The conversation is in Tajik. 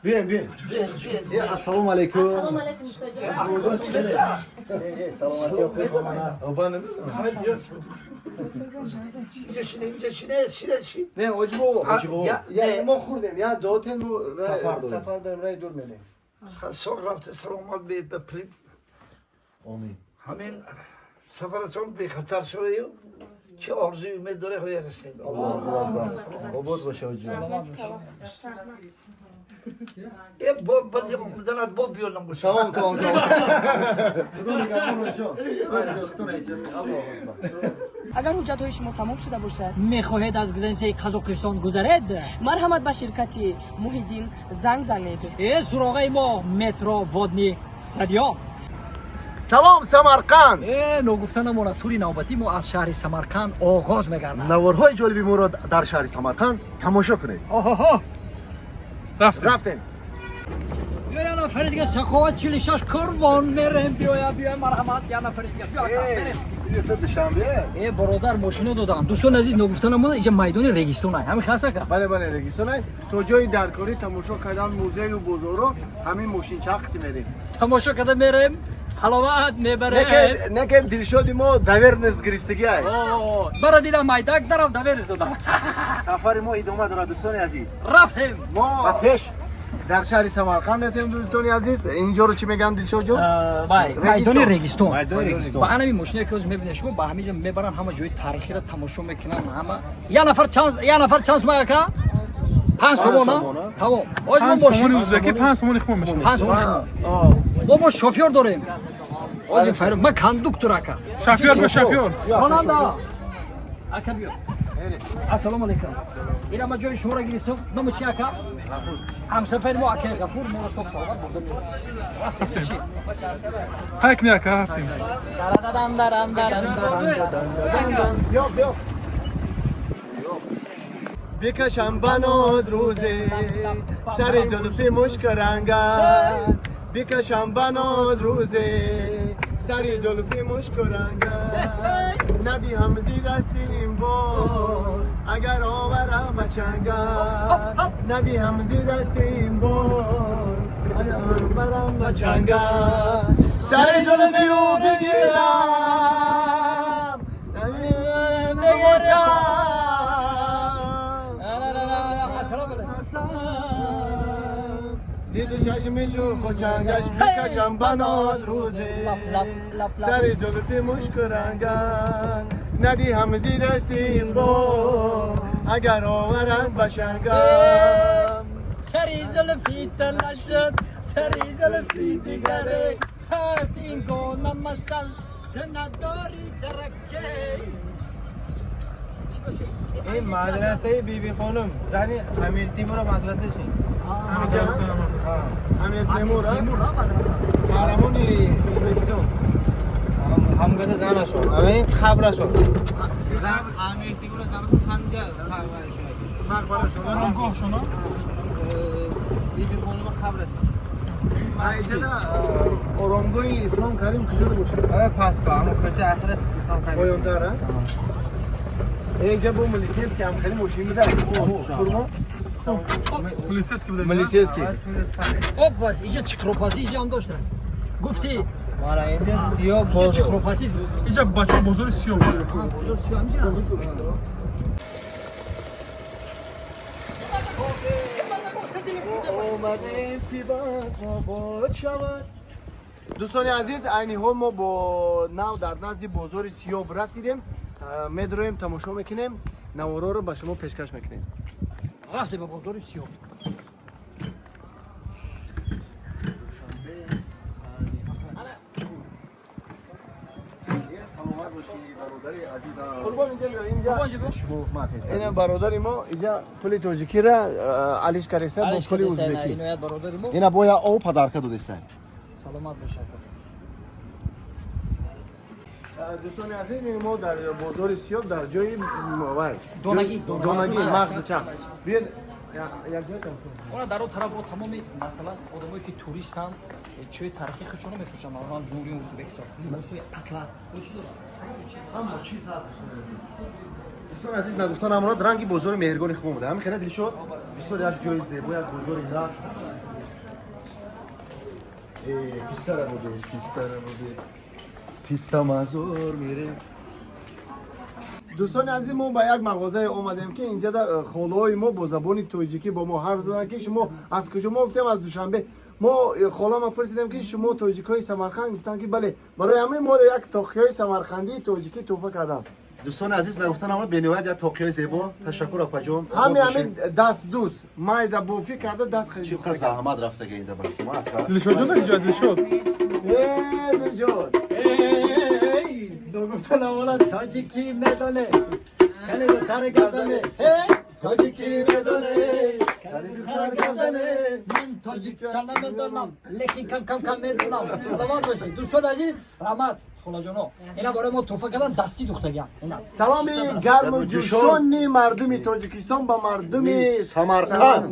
Бием, бием. Ассалому алайкум. Салом алейкум, устоҷон. Саломатӣ, хуб аст. Оба намедонам. اینجا شینه. Не, оҷи бобо. Оҷи бобо. Я мо хӯрдем, я дотен мо Сафар дорем. Сафар дорем, раи дур мерем. سوق رفت سلامت به پری. Омин. همین سفرتون بی خطر شده و چه آرزوی امید داره خواهی رسید. Аллоҳу акбар. Обод боша, оҷи. یه با بعضی آمدنت با بیانم باشه. Тамом, тамом, тамом. Худо нигаҳбон, оҷон. Худо эҳтиёт. Аллоҳу акбар. Агар ҳуҷҷатҳои шумо тамом шуда бошад, Мехоҳед аз границаи Қазоқистон гузаред? Марҳамат, ба ширкати Муҳиддин занг занед. Суроғаи мо метро Водный стадион. Салом, Самарқанд! Ногуфта намонад, тури навбатӣ мо аз шаҳри Самарқанд оғоз мегардад. Наворҳои ҷолиби моро дар шаҳри Самарқанд тамошо кунед. Оҳоҳо. Рафтем. Рафтем. Биё, я нафари дига, Саховат 46 корвон мерем. Биёя, биёя, марҳамат, я нафари дига, биё, ака, мерем. Ту Душанбе? Бародар, мошино доданд. Дӯстони азиз, ногуфта намонад, инҷа майдони Регистон ай, ҳамин хас, ака? Бале, бале, Регистонай. То ҷои даркорӣ тамошо кардан музею бозоро ҳамин мошинчақти мерем. Тамошо карда мерем, ҳаловат мебарем. Неке Дилшоди мо доверенность гирифтагӣ ай. О, бара дидам, майдак дарав доверенность додам. Сафари мо идома дорад, дӯстони азиз. Рафтем. Мо Ба пеш. Дар шаҳри Самарқанд ҳастем, дӯстони азиз. Инҷоро чӣ мегӯянд, Дилшод ҷон? Вай, майдони Регистон. Майдони Регистон. Ба анами мошине ки ҳозир мебинед шумо, ба ҳамин ҷо мебаранд, ҳама ҷои таърихиро тамошо мекунанд. Ҳама я нафар чанд, я нафар чанд сума, ака? 5 сомона. Сомона. Тамом, ҳозир мо 5 сомони мошин ӯзбекӣ, 5 сомони хумо мешавад. 5 сомон. Мо шофёр дорем ҳозир, файру ман кондуктор, ака. Шофёр ба шофёр. Ронанда ака, биё. Ассалому алайкум. Ина ма ҷои шуморо гирифтам. Номи чи, ака? Ҳамсафари мо акаи Ғафур моро соқ саломат бурда. Рафтем. Ҳайк не, ака, рафтем. Дарададан, даран, даран, даран. Биё, биё. Бикашам ба ноз рӯзе сари зулфи мушкрангат, бикашам ба ноз рӯзе сари зулфи мушкрангат, надиҳам зи дасти ин бор, агар оварам ба чангат, надиҳам зи дасти ин бор, агар оварам ба чангат, сари зулфи ӯ бигирам, бигирам. Ассалому алайкум. Зиду чашми шурху чангаш, бикашам ба ноз рӯзе Лап, лап, лап, лап. Сари зулфи мушкрангат, надиҳам зи дасти ин бор, агар оваранд ба чангам. Сари зулфи талашад, сари зулфи дигаре пас ин гона масал ту надори дараке. Чӣ боше? Ин мадрасаи Биби хонум, зани Амир Тимура, мадрасааш ин. Амир Тимур. Тимур, ҳа, мадраса. Қаҳрамони Ӯзбекистон. Ҳамгаза занашон, ҳамин қабрашон. Амир Тимур занашон ҳамҷа парваришон. Мақбарашон. Оромгоҳшона. Биби хонума қабрашон. Инҷада оромгоҳи Ислом Карим куҷода бошад? Ага, пас ба ҳамон кӯча ахираш Ислом Карим. Поёнтар, а? Инҷа бо милицейский ҳам хеле мошин буда. Турмо? Полицейский буда. Милицейский. Опа, инҷа чиқропасӣ, инҷа ҳам доштанд. Гуфти Мара инҷа сиёҳ инҷа бозор. Чиқропасӣ. Инҷа бачаҳо бозори сиёҳ. Бозор сиёҳ ҳамҷа. Омадем ки базм обод шавад. Дӯстони азиз, айни ҳол мо бо нав дар назди бозори Сиёб расидем. Медроем, тамошо мекунем, навороро ба шумо пешкаш мекунем. Рафтем ба бозори сиёҳ. Саломат бошӣ, бародари азизам. Қурбон, инҷа биё, инҷа. Қурбон, инҷа биё. Шумо ман Ина бародари мо инҷа пули тоҷикира алиш кареса бо Алиш пули кардеса, узбекӣ. Иноят бародари мо. Ина боя об подарка додеста. Саломат бошад. Дӯстони азиз, ин мо дар бозори Сиёб, дар ҷои вай Донагӣ. донагӣ, мағзи чақ. Биёед, як ҷой тамошо. Она дар он тараф бо тамоми, масалан, одамое ки туристанд, чои таърихи худшонро мефурӯшанд, масалан, Ҷумҳурии Ӯзбекистон, либосҳои атлас, бо чӣ дорад? Ҳама чиз ҳаст, дӯстони азиз. Дӯстони азиз, нагуфта намонад, ранги бозори Меҳргони хуб омада. Ҳамин хела, Дилшод, бисёр як ҷои зебо, як бозори нав. Пистара буде, пистара буде, писта мазор мерем. Дӯстони азиз, мо ба як мағозае омадем, ки инҷа холаҳои мо бо забони тоҷикӣ бо мо ҳарф заданд, ки шумо аз куҷо. Мо гуфтем, аз Душанбе. Мо холама пурсидем, ки шумо тоҷикҳои Самарқанд? Гуфтанд, ки бале. Барои ҳамин мо як тоқиҳои самарқандии тоҷикӣ тӯҳфа кардам. Дӯстони азиз, нагуфта намонад, бениҳоят як тоқиҳои зебо. Ташаккур, апаҷон. Ҳами ҳамин дастдӯз майда бофӣ карда, даст Чӣ қадр заҳмат рафтага инда ба шумо, ака. Дилшод ҷон, инҷа Дилшод. Дилшод. Ногуфта намонад, тоҷикӣ медоне, кале духтари гап зане. Тоҷикӣ медоне, кале духтар гап зане. Ман тоҷикча намедонам, лекин кам кам кам медонам. Саломат бошед, дӯстони азиз, раҳмат, холаҷоно. Ина барои мо тӯҳфа кардан, дастӣ духтагиам. Ина. Саломи гарму ҷӯшони мардуми Тоҷикистон ба мардуми Самарқанд.